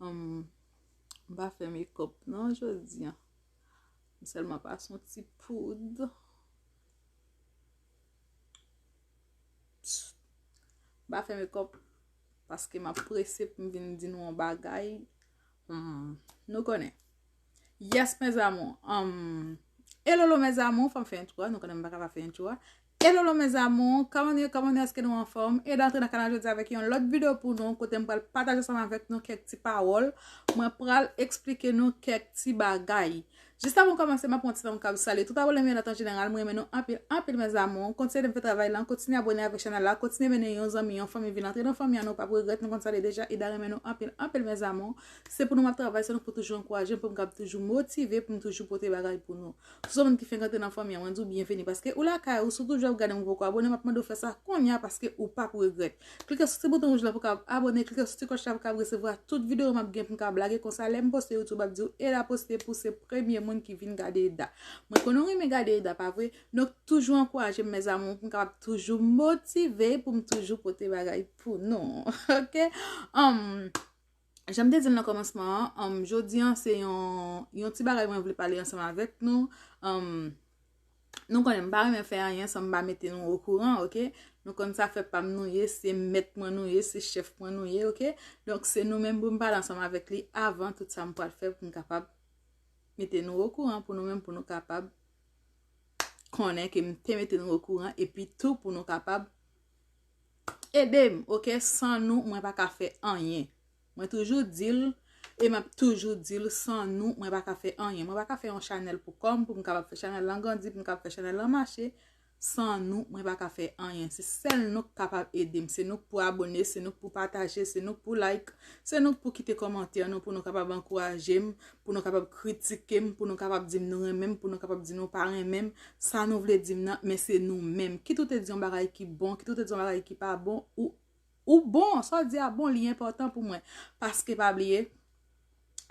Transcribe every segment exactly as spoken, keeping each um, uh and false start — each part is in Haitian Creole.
Hum, m pa fè makeup non jodi a. M sèlman pase yon ti poud. M pa fè makeup paske m ap prese pou m vin di nou yon bagay. Hmm, nou konnen. Yes, mes amours. Um, hello, mes amours. Fò m fè intro a. Nou konnen m pa ka pa fè intro a. Hello, mes amours. Kòman nou ye? Kòman nou ye? Èske nou anfòm? E m antre nan kanal jodi avèk yon lòt videyo pou nou, kote m pral pataje ansanm avèk nou kèk ti pawòl. Mwen pral eksplike nou kèk ti bagay. Jis avan m kòmanse, m ap pran ti tan pou m kab salye tout abone m yo nan tan jeneral. Mwen renmen nou anpil, anpil, mes amours. Kontinye ede m fè travay la, kontinye abone avèk chanèl la, kontinye mennen yon zanmi, yon fanmi vin antre nan fanmi an, nou p ap regrèt, nou konn sa li deja, Eda renmen nou anpil, anpil, mes amours. Se pou nou m ap travay, se nou pou toujou ankouraje m, pou m kab toujou motive, pou m toujou pote bagay pou nou. Si w se yon moun ki fenk antre nan fanmi an, mwen di w byenveni, paske ou lakay ou, si w toujou ap gade m ou poko abone, m ap mande w fè sa kounye a, paske ou p ap regrèt. Klike sou ti bouton wouj la pou w kab abone, klike sou ti klòch la pou w kab resevwa tout videyo m ap gen pou m kab lage konsa. Lè m poste, YouTube ap di w Eda poste pou se premye moun ki vin gade Eda. Mwen konnen w renmen gade Eda, pa vre? Donk, toujou ankouraje m, mes amours, pou m kapab toujou motive, pou m toujou pote bagay pou nou. Ok? Um, jan m te di l nan kòmansman an, um, jodi an, se yon, yon ti bagay mwen vle pale ansanm avèk nou. Um, nou konnen m pa renmen fè anyen san m pa mete nou okouran, ok? Nou konn sa fè pa m nou ye, se mèt mwen nou ye, se chèf mwen nou ye, ok? Donk, se nou menm pou m pale ansanm avèk li avan tout sa m pral fè pou m kapab mete nou okouran, pou nou menm, pou nou kapab konnen ke m te mete nou okouran, epi tou pou nou kapab ede m, ok? San nou, mwen pa ka fè anyen. Mwen toujou di l, e m ap toujou di l, san nou, mwen pa ka fè anyen. Mwen pa ka fè yon chanèl pou kò m, pou m kapab fè chanèl lan grandi, pou m kapab fè chanèl lan mache. San nou, mwen pa ka fè anyen. Se sèl nou k kapab ede m. Se nou k pou abone, se nou k pou pataje, se nou k pou like, se nou k pou kite kòmantè nou, pou nou kapab ankouraje m, pou nou kapab kritike m, pou nou kapab di m nou renmen m, pou nou kapab di nou pa renmen m. Sa nou vle di m nan, men se nou menm. Kit ou te di yon bagay ki bon, kit ou te di yon bagay ki pa bon, ou, ou bon, sa w di a bon, li enpòtan pou mwen. Paske pa bliye,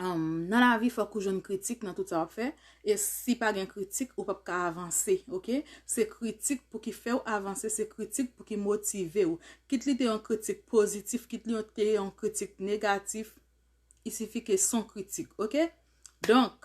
um, nan lavi, fòk ou jwenn kritik nan tout sa w ap fè. E si pa gen kritik, ou p ap ka avanse, ok? Se kritik pou ki fè w avanse, se kritik pou ki motive w. Kit li te yon kritik pozitif, kit li te yon kritik negatif, il suffit que son kritik, ok? Donk,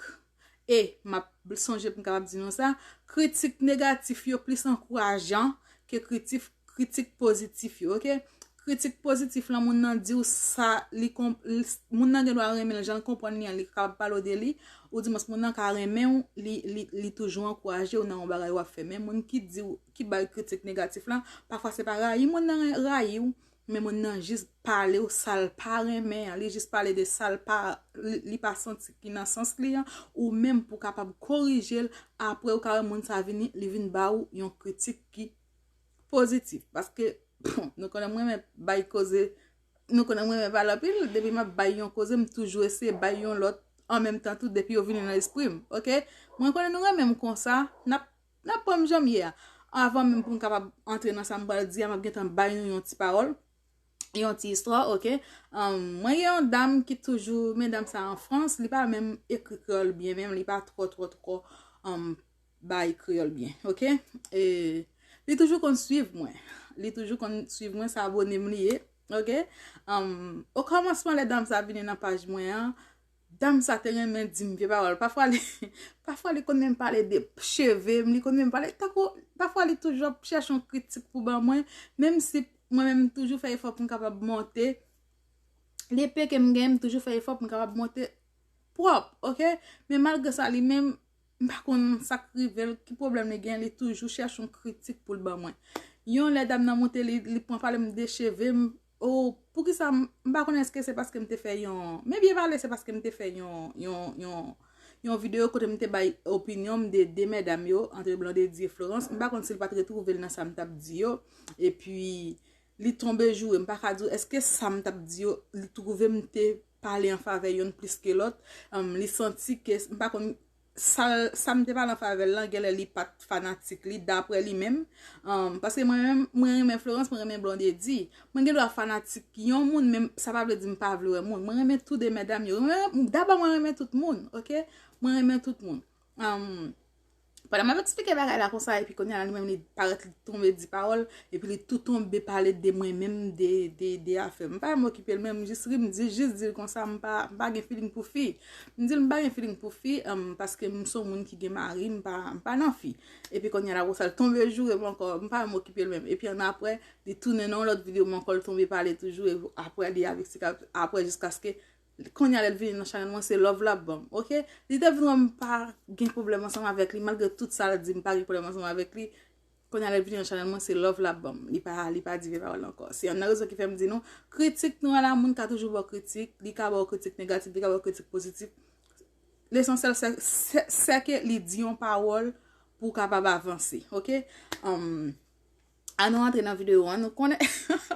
e m ap sonje pou m kapab di nou sa, kritik negatif yo plis ankourajan ke kritik, kritik pozitif yo, ok? Kritik pozitif lan, moun nan di w sa, li konp-, li, moun nan gen dwa renmen l, jan l konprann li an, li kapab pale w de li, ou di mwen moun nan ka renmen w, li, li, li toujou ankouraje w nan yon bagay w ap fè. Men moun ki di w, ki bay kritik negatif lan, pafwa se pa rayi moun nan rayi w, men moun nan jis pale w sa l pa renmen an, li jis pale de sa l pa, li, li pa santi ki nan sans li an, ou menm pou kapab korije l, apre ou ka wè moun sa vini, li vin ba w yon kritik ki pozitif. Paske, nou konnen mwen renmen bay koze, nou konnen mwen renmen pale anpil, depi m ap bay yon koze, m toujou eseye bay yon lòt an menm tan tou, depi yo vini nan lespri m, ok? Mwen konnen nou renmen m konsa, n ap, n ap pran m jan m ye a. Avan menm pou m kapab antre nan sa m pral di a, m ap gentan bay nou yon ti pawòl, yon ti istwa, ok? Um, mwen gen yon dam ki toujou, medam sa an Frans, li pa menm ekri kreyòl byen, menm li pa twò, twò, twò, um, bay kreyòl byen, ok? E li toujou konn swiv mwen. Li toujou konn swiv mwen, se abone m li ye, ok? Um, okòmansman, lè dam sa vini nan paj mwen an, dam sa te renmen di m vye pawòl. Pafwa li, pafwa li konn menm pale de cheve m, li konn menm pale, tankou, pafwa li toujou ap chèche yon kritik pou ban mwen, menm si mwen menm m toujou fè efò pou m kapab monte, lepe ke m genyen, m toujou fè efò pou m kapab monte pwòp, ok? Men malgre sa, li menm, m pa konn sa k rive l, ki pwoblèm li gen, li toujou chèche yon kritik pou l ban mwen. Yon lè dam nan monte, li, li pran pale m de cheve m, o, poukisa m, m pa konnen èske se paske m te fè yon, men byen pale, se paske m te fè yon, yon, yon, yon videyo kote m te bay opinyon m de de medam yo, antre Blondedy e Florence. M pa konn si l pa t retwouve l nan sa m t ap di yo. Epi, li tonbe joure. M pa ka di w èske sa m t ap di yo, li twouve m te pale an favè yonn plis ke lòt. Em, li santi ke, m pa konn, sa, sa m te pale an favè l lan, genlè li pa t fanatik li, daprè li menm. Em, paske mwen menm, mwen renmen Florence, mwen renmen Blondedy. Mwen gen dwa fanatik yon moun, men sa pa vle di m pa vle wè moun. Mwen renmen tou de medam yo. Mwen, dabò, mwen renmen tout moun, ok? Mwen renmen tout moun. Em, Pandan m ap eksplike bagay la konsa, epi kounye a li menm li parèt li tonbe di pawòl, epi li tou tonbe pale de mwen menm, de, de, de afè m. M pa menm okipe l menm, m jis ri, m di, jis di l konsa, m pa, m pa gen feeling pou fi. M di l m pa gen feeling pou fi, um, paske m se yon moun ki gen mari, m pa, m pa nan fi. Epi kounye a la konsa, l tonbe joure m ankò, m pa menm okipe l menm. Epi annapre, li tounen nan yon lòt videyo m ankò, l tonbe pale toujou, e apre li avèk si, apre jiskaske kounye a lè l vini nan chanèl mwen, se love l ap ban m, oke? Li te vin wè m pa gen pwoblèm ansanm avèk li, malgre tout sa l di, m pa gen pwoblèm ansanm avèk li. Kounye a lè l vini nan chanèl mwen, se love l ap ban m. Li pa, li pa di vye pawòl ankò. Se youn nan rezon ki fè m di nou, kritik nou a la, moun ka toujou ba w kritik, li ka ba w kritik negatif, li ka ba w kritik pozitif. Lesansyèl, se, se, se ke li di yon pawòl pou w kapab avanse, oke? Um, An nou antre nan videyo an, nou konnen.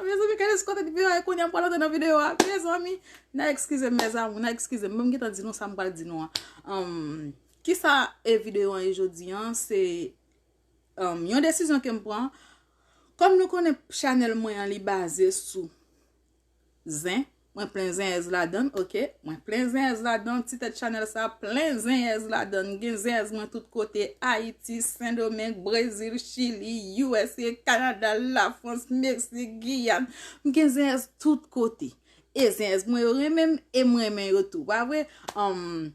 Mezanmi, gade sou kote videyo a, kounye a m pral antre nan videyo a. Mezanmi, n a eskize m, mezanmi, n a eskize m. Mwen m gentan di nou sa m pral di nou an. Um, kisa e videyo an ye jodi an? Se, um, yon desizyon ke m pran. Kòm nou konnen chanèl mwen an, li baze sou zen. Mwen plen zenyèz ladann, oke? Mwen plen zenyèz ladann, ti tèt chanèl sa plen zenyèz ladann. M gen zenyèz mwen tout kote, Ayiti, Sendomeng, Brezil, Chili, U S A, Kanada, Lafrans, Meksik, Giyàn. M gen zenyèz tout kote. E zenyèz mwen yo renmen m, e m renmen yo tou, pa vre? Um,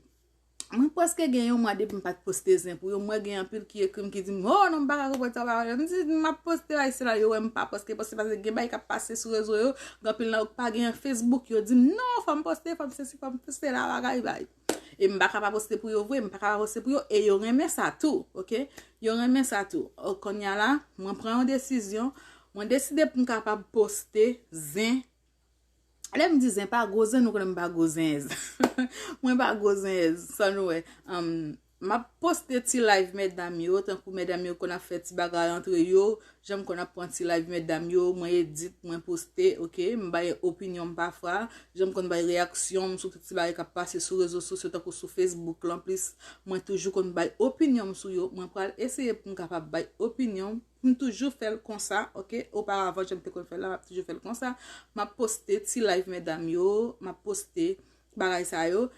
Mwen prèske gen yon mwa depi m pa t poste zen pou yo. Mwen gen anpil ki ekri m, ki di m, "Oh, non, m pa ka konprann sa w ap pale." M di, "M ap poste, bay sila yo wè m pa prèske poste, paske gen bagay k ap pase sou rezo yo." Gen anpil nan yo k pa gen Facebook, yo di m, "Non, fò m poste, fò m sesi, fò m poste la, bagay, bay." E m pa ka pa poste pou yo vre, m pa ka pa poste pou yo, e yo renmen sa tou, oke? Yo renmen sa tou. O, kounye a la, mwen pran yon desizyon, mwen deside pou m kapab poste zen Lè m di zen, pa gwo zen, nou konnen m pa gwo zenyèz. Mwen pa gwo zenyèz, sa nou wè. Um, m ap poste ti live medam yo, tankou medam yo konn ap fè ti bagay antre yo, jan m konn ap pran ti live medam yo, mwen edit, mwen poste, oke? M bay opinyon m pafwa, jan m konn bay reyaksyon m sou tout ti bagay k ap pase sou rezo sosyo, tankou sou Facebook lan plis, mwen toujou konn bay opinyon m sou yo. Mwen pral eseye pou m kapab bay opinyon m. M toujou fè l konsa, oke? Oparavan, jan m te konn fè l la, m ap toujou fè l konsa. M ap poste ti live medam yo, m ap poste bagay sa yo.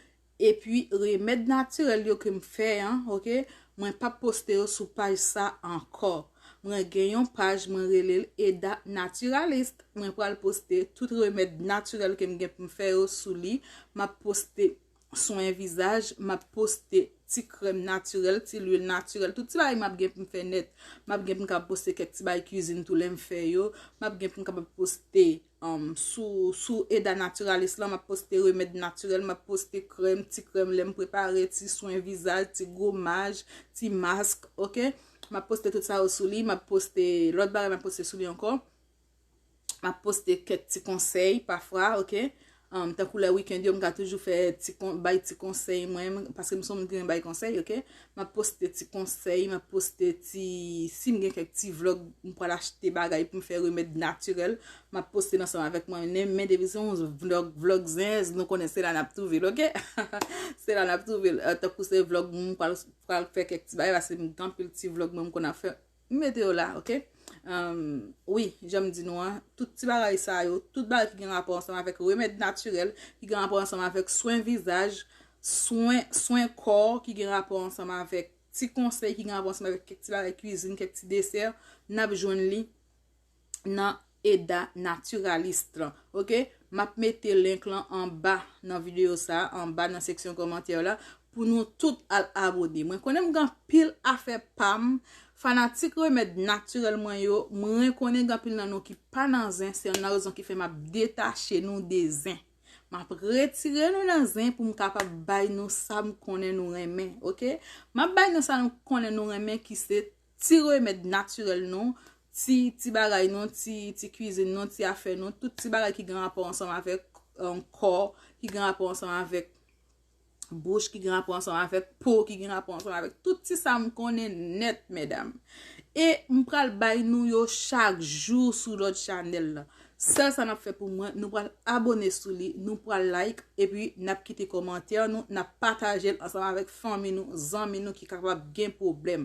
Epi, remèd natirèl yo ke m fè an, oke? Mwen p ap poste yo sou paj sa ankò. Mwen gen yon paj, mwen rele l Eda Naturalist. Mwen pral poste tout remèd natirèl ke m gen pou m fè yo sou li. M ap poste swen vizaj, m ap poste ti krèm natirèl, ti lwil natirèl, tout ti bagay m ap gen pou m fè nèt. M ap gen pou m ka poste kèk ti bagay kwizin tou lè m fè yo. M ap gen pou m kapab poste, um, sou, sou Eda Naturalist lan, m ap poste remèd natirèl, m ap poste krèm, ti krèm lè m prepare, ti swen vizaj, ti gomaj, ti mask, oke? M ap poste tout sa yo sou li, m ap poste lòt bagay, m ap poste sou li ankò. M ap poste kèk ti konsèy pafwa, oke? Um, tankou lè weekend yo, m ka toujou fè ti kon-, bay ti konsèy mwen, paske m se yon moun ki renmen bay konsèy, oke? M ap poste ti konsèy, m ap poste ti, si m gen kèk ti vlòg, m pral achte bagay pou m fè remèd natirèl, m ap poste l ansanm avèk mwen, men, men depi se yon vlòg, vlòg zen, nou konnen se la n ap twouve l, oke? Se la n ap twouve l. Euh, tankou se vlòg, m pral, pral fè kèk ti bagay, paske m gen anpil ti vlòg mwen m konn ap fè. M mete yo la, oke? Um, wi, jan m di nou an, tout ti bagay sa yo, tout bagay ki gen rapò ansanm avèk remèd natirèl, ki gen rapò ansanm avèk swen vizaj, swen, swen kò, ki gen rapò ansanm avèk ti konsèy, ki gen rapò ansanm avèk kèk ti bagay kwizin, kèk ti desè, n ap jwenn li nan Eda Naturalist lan, oke? M ap mete link lan anba nan videyo sa, anba nan seksyon kòmantè la, pou nou tout al abone. Mwen konnen m gen anpil afè pa m, fanatik remèd natirèl mwen yo, mwen konnen gen anpil nan nou ki pa nan zen, se youn nan rezon ki fè m ap detache nou de zen. M ap retire nou nan zen pou m kapab bay nou sa m konnen nou renmen, oke? M ap bay nou sa nou konnen nou renmen ki se ti remèd natirèl nou, ti, ti bagay nou, ti, ti kwizin nou, ti afè nou, tout ti bagay ki gen rapò ansanm avèk, um, kò, ki gen rapò ansanm avèk bouch, ki gen rapò ansanm avèk po, ki gen rapò ansanm avèk tout ti sa m konnen nèt, medam. E m pral bay nou yo chak jou sou lòt chanèl la. Sèl sa n ap fè pou mwen, nou pral abone sou li, nou pral like, epi n ap kite kòmantè nou, n ap pataje l ansanm avèk fanmi nou, zanmi nou ki kapab gen pwoblèm.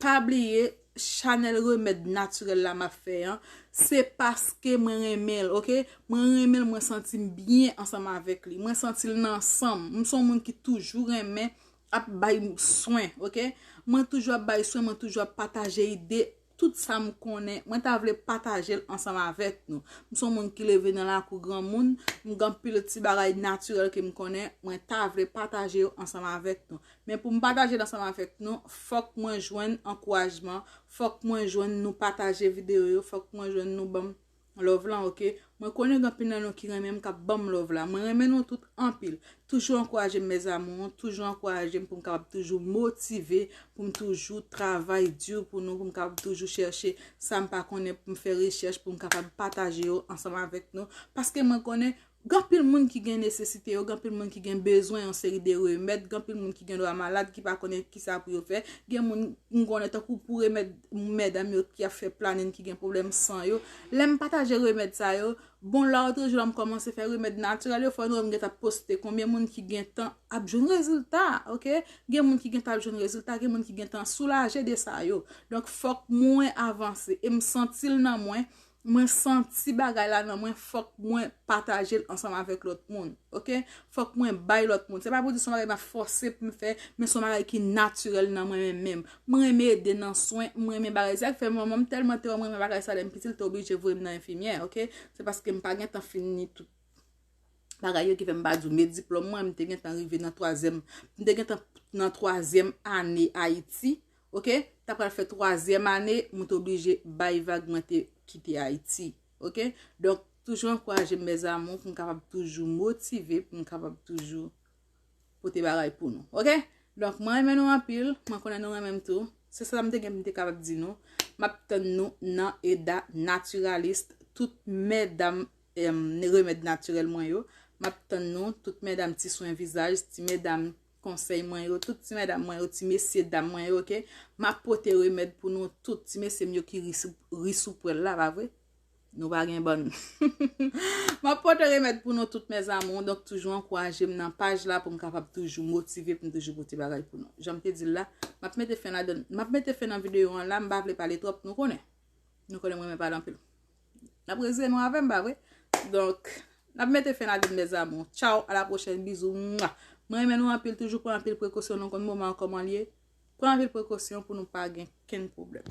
Pa bliye, chanèl remèd natirèl la m ap fè an, se paske mwen renmen l, oke? Mwen renmen l, mwen santi m byen ansanm avèk li. Mwen santi l nan san m. M se yon moun ki toujou renmen ap bay swen, ok? Mwen toujou ap bay swen, mwen toujou ap pataje ide, tout sa m konnen, mwen ta vle pataje l ansanm avèk nou. M se yon moun ki leve nan lakou granmoun, m gen anpil ti bagay natirèl ke m konnen, mwen ta vle pataje yo ansanm avèk nou. Men pou m pataje l ansanm avèk nou, fòk mwen jwenn ankourajman, fòk mwen jwenn nou pataje videyo yo, fòk mwen jwenn nou ban m love lan, ok? Mwen konnen gen anpil nan nou ki renmen m, k ap ban m love la. Mwen renmen nou tout anpil. Toujou ankouraje m, mes amours, toujou ankouraje m pou m kapab toujou motive, pou m toujou travay di pou nou, pou m kapab toujou chèche sa m pa konnen, pou m fè rechèch, pou m kapab pataje yo ansanm avèk nou. Paske mwen konnen gen anpil moun ki gen nesesite yo, gen anpil moun ki gen bezwen yon seri de remèd, gen anpil moun ki gen dwa malad, ki pa konnen kisa pou yo fè. Gen moun m konnen tankou pou remèd medam yo ki ap fè planin, ki gen pwoblèm san yo. Lè m pataje remèd sa yo, bon, lòtrejou la m kòmanse fè remèd natirèl yo, fò nou wè m gentan poste konbyen moun ki gentan ap jwenn rezilta, ok? Gen moun ki gentan ap jwenn rezilta, gen moun ki gentan soulaje de sa yo. Donk fòk mwen avanse e m santi l nan mwen, mwen santi bagay la nan mwen, fòk mwen pataje l ansanm avèk lòt moun, ok? Fòk mwen bay lòt moun. Se pa pou di se yon bagay m ap fòse pou m fè, men se yon bagay ki natirèl nan mwen menm menm. Mwen renmen ede nan swen, mwen renmen bagay. Se sa k fè manman m tèlman te wè mwen renmen bagay sa lè m piti, l te oblije voye m nan enfimyè, ok? Se paske m pa gentan fini tout bagay yo ki fè m pa di w, men diplòm mwen, m te gentan rive nan twazyèm, m te gentan nan twazyèm ane Ayiti, ok? T ap pral fè twazyèm ane, mwen te oblije bay vag, mwen te kite Ayiti, ok? Donk, toujou ankouraje m, mes amours, pou m kapab toujou motive, pou m kapab toujou pote bagay pou nou, ok? Donk, mwen renmen nou anpil, mwen konnen nou renmen m tou. Se sa m te gen pou m te kapab di nou. M ap tann nou nan Eda Naturalist, tout medam, em, remèd natirèl mwen yo. M ap tann nou, tout medam ti swen vizaj, ti medam konsèy mwen yo, tout ti medam mwen yo, ti mesye dam mwen yo, ok? M ap pote remèd pou nou tout, ti mesye m yo ki ri sou, ri sou pwèl la, pa vre? Nou pa gen bann. M ap pote remèd pou nou tout, mes amours. Donk, toujou ankouraje m nan paj la pou m kapab toujou motive, pou m toujou pote bagay pou nou. Jan m te di l la, m ap mete fen ladan, m ap mete fen nan videyo an la, m pa vle pale twòp, nou konnen. Nou konnen mwen renmen pale anpil. N ap rezile nou avè m, pa vre? Donk, n ap mete fen ladan, mes amours. Tchaw, a la pwochèn, bizou. Mwa. Mwen renmen nou anpil, toujou pran anpil prekosyon, nou konn moman an kòman l ye. Pran anpil prekosyon pou nou pa gen kenn pwoblèm.